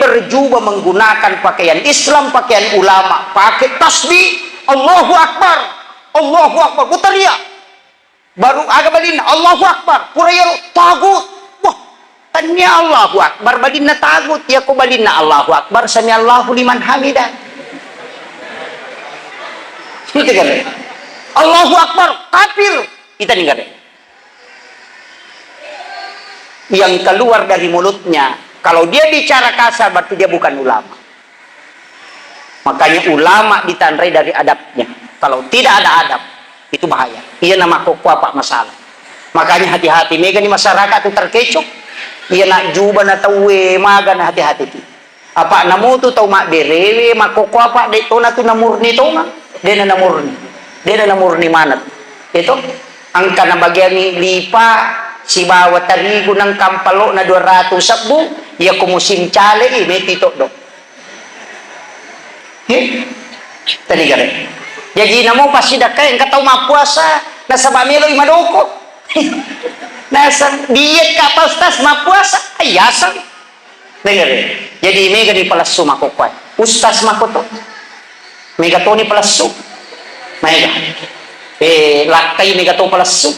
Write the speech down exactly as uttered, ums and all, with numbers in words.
Berjubah menggunakan pakaian Islam, pakaian ulama, pakai tasbih, Allahu Akbar, Allahu Akbar, berteriak. Baru aga balinna, Allahu Akbar, pura iyaro, tagut. Wah, tania Allahu Akbar balinna tagut, iyako balinna Allahu Akbar, sami Allahu liman hamidah. Itu kan. Allahu Akbar, kafir. Kita nih kan. Yang keluar dari mulutnya, kalau dia bicara kasar, berarti dia bukan ulama. Makanya ulama ditanrai dari adabnya. Kalau tidak ada adab, itu bahaya. Iya nama koko apa masalah. Makanya hati-hati, mega ni masyarakat tu terkecoh. Iya nak juba na tauwe, maga na hati-hati ki. Apa namutu tau mabberewe, makkokko apa, de tona tu namurni tonga, de na namurni, de na namurni manat. Itu angka nabagiangi lipa sibawa tarigu nang kampalo na dua ratus sebbu, iya ko musim cale, eh, meti toddo. He? Tadi gare. Jaji namo pasti dakka engka tau mappuasa, nasaba melo i madoko. Nasab diet ka Pak Ustaz mappuasa, ayasang. Dengar ya. Jadi mega ni palessu makkokkoe. Ustaz makkoto. Mega toni palessu. Mega. Eh, lakkai mega to palessu.